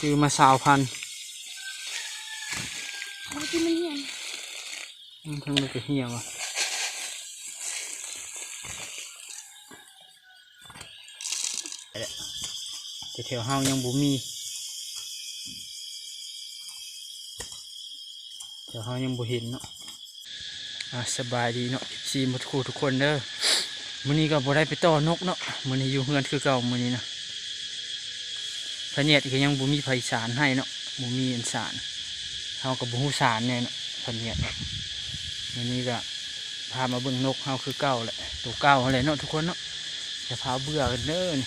ຊື້ມາຊາວພັນ. ເອົາທີ່ມັນເຫຍ ອືມ ທາງນີ້ກໍເຫຍວ່ະ. ແຕ່ແຖວເຮົາຍັງບໍ່ມີ ແຖວເຮົາຍັງບໍ່ເຫັນເນາະ. ອ່າ ສະບາຍດີເນາະ ເອັຟຊີ ໝົດຄູ່ທຸກຄົນເດີ. ມື້ນີ້ກໍບໍ່ໄດ້ໄປຕໍ່ນົກເນາະ ມື້ນີ້ຢູ່ເຮືອນຄືເກົ່າມື້ນີ້ນະ. ພະແຍດກໍຍັງບໍ່ມີໃຜສານໃຫ້ເນາະ ບໍ່ມີອັນສານ ເຮົາກໍບໍ່ຮູ້ສານແນ່ເນາະ ພະແຍດ. ມື້ນີ້ກໍພາມາເບິ່ງນົກເຮົາຄືເກົ່າແຫຼະ ໂຕເກົ່າຫັ້ນແຫຼະເນາະທຸກຄົນເນາະ. ຢ່າພາວເບື່ອກັນເດີນີ້.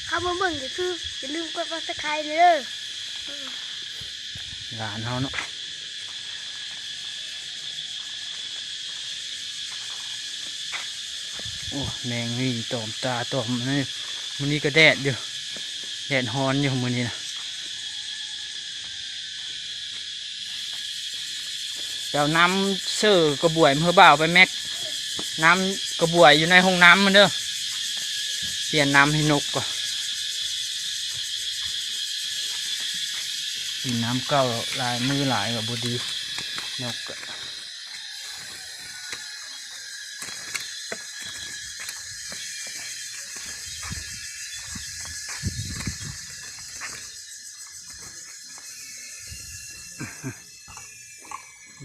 ເຂົ້າມາເບິ່ງກໍຄືຢ່າລືມກົດ Subscribe ເດີ ຫຼານເຮົາເນາະ. ໂອ້ ແມງນີ້ຕອມຕາຕອມນີ້ ມື້ນີ້ກໍແດດຢູ່ ແດດຮ້ອນຢູ່ມື້ນີ້ນະ. ໄປເອົານ້ຳເສີກະບວຍມາໃຫ້ບ່າວໄປແມັກ ນ້ຳກະບວຍຢູ່ໃນຫ້ອງນ້ຳມັນເດີ. ປ່ຽນນ້ຳໃຫ້ນົກກ່ອນ ກິນນ້ຳເກົ່າຫຼາຍມື້ຫຼາຍກໍບໍ່ດີ ນົກກະ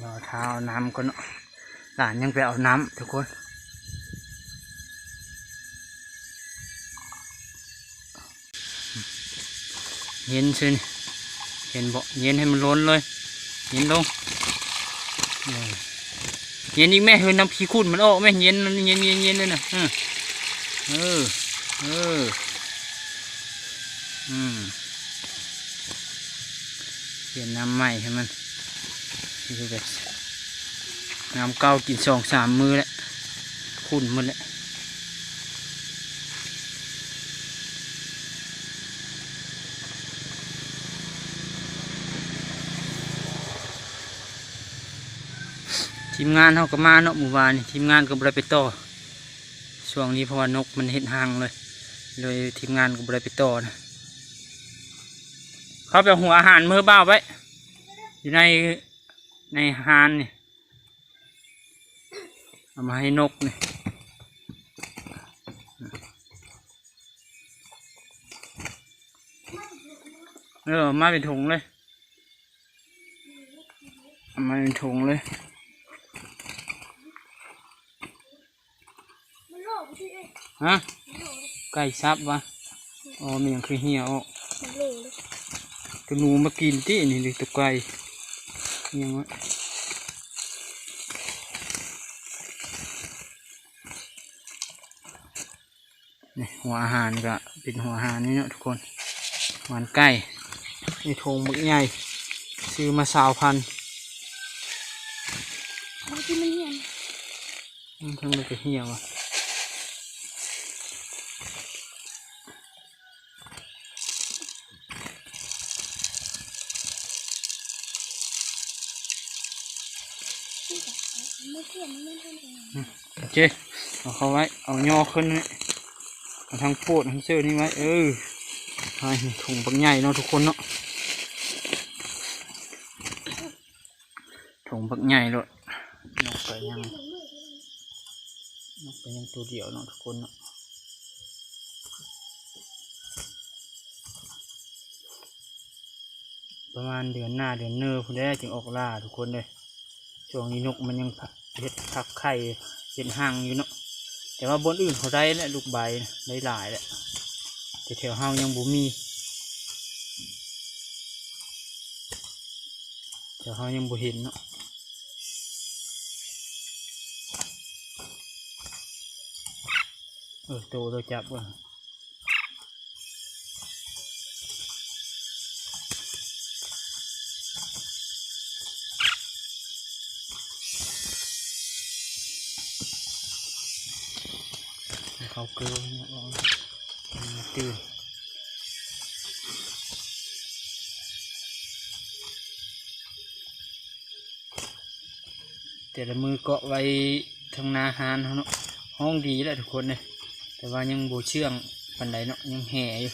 ລໍຖ້າເອົານ້ຳກ່ອນເນາະ ຫຼານຍັງໄປເອົານ້ຳທຸກຄົນ. ເຢັນຊື່ນີ້ ເຫັນບໍ່ ເຢັນໃຫ້ມັນລົ້ນເລີຍ ເຢັນລົງ ເອີ ເຢັນອີກແມ້ ເຮີ້ຍ ນ້ຳຂີ້ຂຸ່ນມັນອອກແມ້ ເຢັນ ເຢັນ ເຢັນ ເຢັນເລີຍນະ. ເອີ ເອີ ເອີ ອືມ ປ່ຽນນ້ຳໃໝ່ໃຫ້ມັນ ຄືແບບ ນ້ຳເກົ່າກິນສອງສາມມື້ແລ້ວ ຂຸ່ນໝົດແລ້ວ. ທີມງານເຮົາກໍມາເນາະ ມື້ວານນີ້ທີມງານກໍບໍ່ໄດ້ໄປຕໍ່ ຊ່ວງນີ້ເພາະວ່ານົກມັນເຮັດຮັງເລີຍ ເລີຍທີມງານກໍບໍ່ໄດ້ໄປຕໍ່ນະ. ເຂົາໄປເອົາຫົວອາຫານມາໃຫ້ບ່າວໄວ້ ຢູ່ໃນ ໃນຮ້ານນີ້ ເອົາມາໃຫ້ນົກນີ້ ເອີ ເອົາມາເປັນຖົງເລີຍ ເອົາມາເປັນຖົງເລີຍ. ຮະ ໄກ່ສັບຫວາ? ອໍ ແມ່ນຫຍັງຄືເຫ່ຍອອກ? ໂຕໜູມາກິນຕິ ນີ້ ຫຼືໂຕໄກ່ ອີຫຍັງວະ? ນີ້ ຫົວອາຫານກະເປັນຫົວອາຫານນີ້ເນາະທຸກຄົນ ຫວານໄກ່. ນີ້ຖົງບັກໃຫຍ່ ຊື້ມາຊາວພັນ. ເອົາທີ່ມັນເຫ່ຍ ອືມ ທາງນີ້ກໍເຫ່ຍຫວາ? ໂອເຄ ເອົາເຂົ້າໄວ້ ເອົາຍໍຂຶ້ນໄວ້ ເອົາທັງໂພດທັງເຊີນີ້ໄວ້ ເອີ ໃຫ້ຖົງບັກໃຫຍ່ເນາະທຸກຄົນເນາະ ຖົງບັກໃຫຍ່ໂລດ. ນົກກໍຍັງ ນົກກໍຍັງໂຕດຽວເນາະທຸກຄົນເນາະ ປະມານເດືອນໜ້າເດືອນເນີພຸ້ນແຫຼະຈຶ່ງອອກລ່າທຸກຄົນເດີ. ຊ່ວງນີ້ນົກມັນຍັງເຮັດຟັກໄຂ່ເຮັດຮັງຢູ່ເນາະ ແຕ່ວ່າບ່ອນອື່ນເຂົາໄດ້ແຫຼະ ລູກໃບໄດ້ຫຼາຍແຫຼະ ແຕ່ແຖວເຮົາຍັງບໍ່ມີ ແຖວເຮົາຍັງບໍ່ເຫັນເນາະ. ເອີ ໂຕ ໂຕຈັບເບິ່ງ ເຂົາເກີເນາະ ຕື່ນ. ແຕ່ລະມື້ເກາະໄວ້ທາງໜ້າຮ້ານເຮົາເນາະ ຮ້ອງດີແຫຼະທຸກຄົນເອີຍ ແຕ່ວ່າຍັງບໍ່ເຊື່ອງ ປານໃດເນາະ ຍັງແຫ່ຢູ່.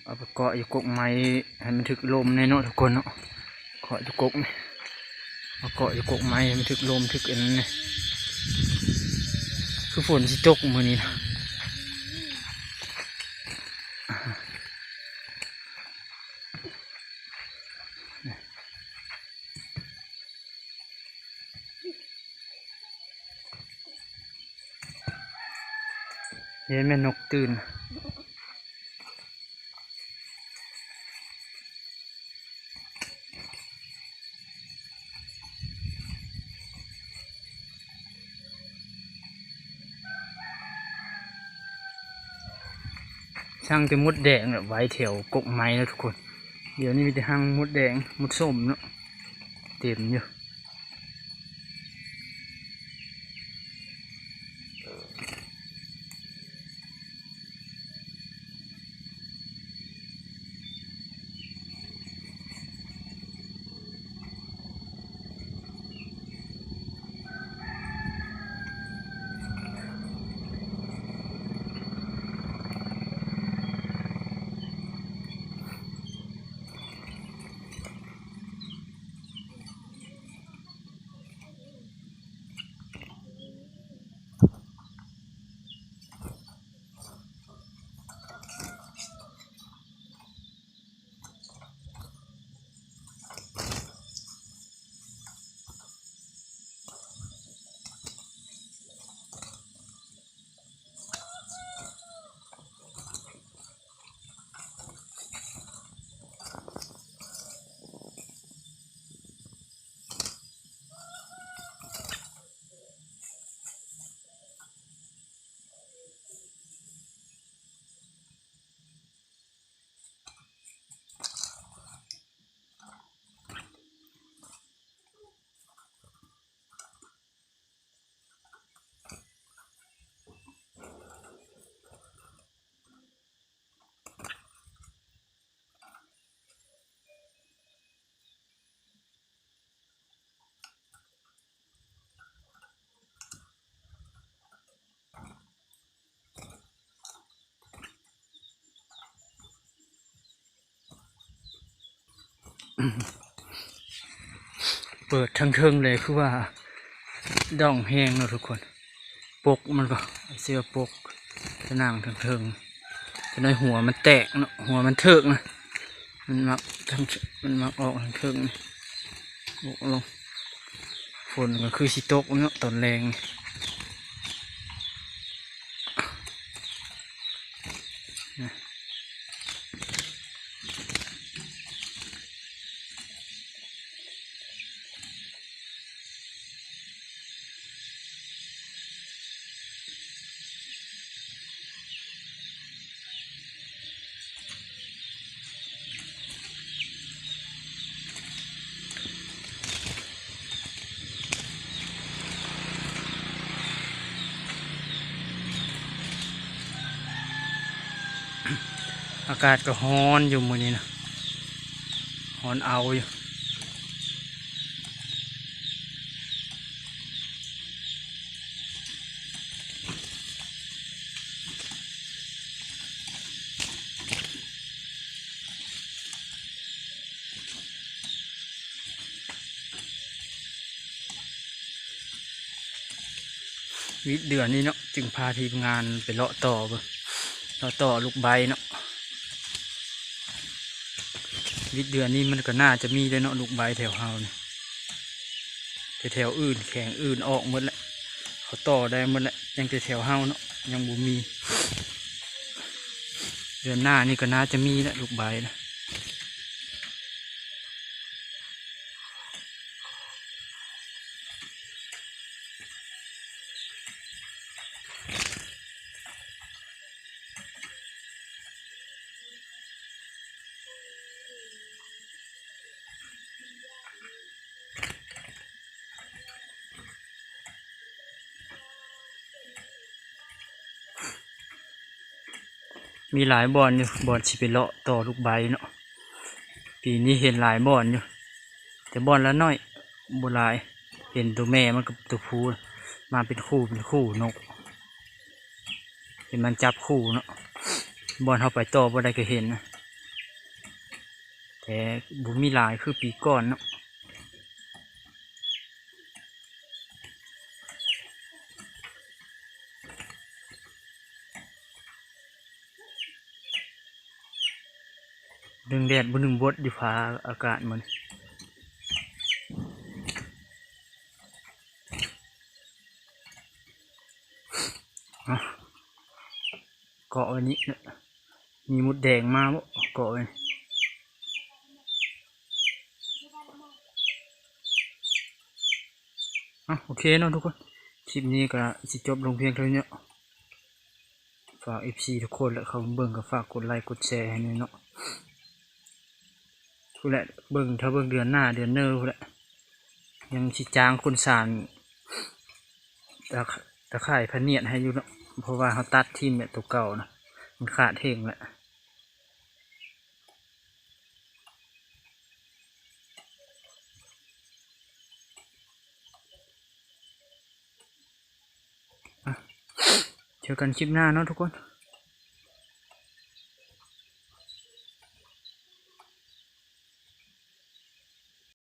ເອົາໄປເກາະຢູ່ກົກໄມ້ໃຫ້ມັນຖືກລົມແດ່ເນາະທຸກຄົນເນາະ. ເກາະຢູ່ກົກນີ້ ມາເກາະຢູ່ກົກໄມ້ໃຫ້ມັນຖືກລົມຖືກອັນນັ້ນແດ່. ຄືຝົນຊິຕົກມື້ນີ້ນະ. ເຫັນແມ່ນນົກຕື່ນ. ຊ່າງແຕ່ມົດແດງແຫຼະ ໄວ້ແຖວກົກໄມ້ນະທຸກຄົນ. ດຽວນີ້ມີແຕ່ຮັງມົດແດງ ມົດສົ້ມເນາະ ເຕັມຢູ່. ເປີດທາງເທິງເລີຍ ຄືວ່າດອງແຮງເນາະທຸກຄົນ. ປົກມັນກໍ ເສື້ອປົກ ຈະນັ່ງເທິງໆ ຈະໜ້ອຍຫົວມັນແຕກເນາະ ຫົວມັນເທີກນະ. ມັນມັກທາງ ມັນມັກອອກທາງເທິງນີ້ ໂອ້ ລົງ. ຝົນກໍຄືຊິຕົກເນາະຕອນແລງນີ້. ອາກາດກໍຮ້ອນຢູ່ມື້ນີ້ນະ ຮ້ອນເອົາຢູ່. ວິດເດືອນນີ້ເນາະ ຈຶ່ງພາທີມງານໄປເລາະຕໍ່ເບິ່ງ ເລາະຕໍ່ລູກໄບເນາະ. ວິດເດືອນນີ້ມັນກໍໜ້າຈະມີແລ້ວເນາະ ລູກໄບແຖວເຮົານີ້. ແຕ່ແຖວອື່ນ ແຂວງອື່ນອອກໝົດແລ້ວ ເຂົາຕໍ່ໄດ້ໝົດແລ້ວ ຍັງແຕ່ແຖວເຮົາເນາະ ຍັງບໍ່ມີ. ເດືອນໜ້ານີ້ກໍໜ້າຈະມີແລ້ວ ລູກໄບນະ. ມີຫຼາຍບ່ອນຢູ່ ບ່ອນຊິໄປເລາະຕໍ່ລູກໃບເນາະ. ປີນີ້ເຫັນຫຼາຍບ່ອນຢູ່ ແຕ່ບ່ອນລະໜ້ອຍ ບໍ່ຫຼາຍ. ເຫັນໂຕແມ່ມັນກັບໂຕຜູ້ ມາເປັນຄູ່ເປັນຄູ່ນົກ ເຫັນມັນຈັບຄູ່ເນາະ. ບ່ອນເຮົາໄປຕໍ່ບໍ່ໄດ້ກໍເຫັນນະ ແຕ່ບໍ່ມີຫຼາຍຄືປີກ່ອນເນາະ. ໜຶ່ງແດດບໍ່ໜຶ່ງບົດຢູ່ຟ້າອາກາດມື້ນີ້. ເກາະໄວ້ນີ້ ມີມົດແດງມາບໍ່ ເກາະໄວ້ນີ້. ອ່ະ ໂອເຄເນາະທຸກຄົນ ຄລິບນີ້ກໍຊິຈົບລົງພຽງເທົ່ານີ້ເນາະ. ຝາກເອັຟຊີທຸກຄົນແຫຼະ ເຂົ້າມາເບິ່ງກໍຝາກກົດໄລກົດແຊໃຫ້ແດ່ເນາະ. ພຸ້ນແຫຼະ ເບິ່ງ ຖ້າເບິ່ງເດືອນໜ້າເດືອນເນີພຸ້ນແຫຼະ ຍັງຊິຈ້າງຄົນສານຕາ ຕາຂ່າຍພະນຽດໃຫ້ຢູ່ເນາະ ເພາະວ່າເຮົາຕັດຖິ້ມແຫຼະ ໂຕເກົ່ານະ ມັນຂາດແຮງແຫຼະ. ອ່ະ ເຈີກັນຄລິບໜ້າເນາະທຸກຄົນ.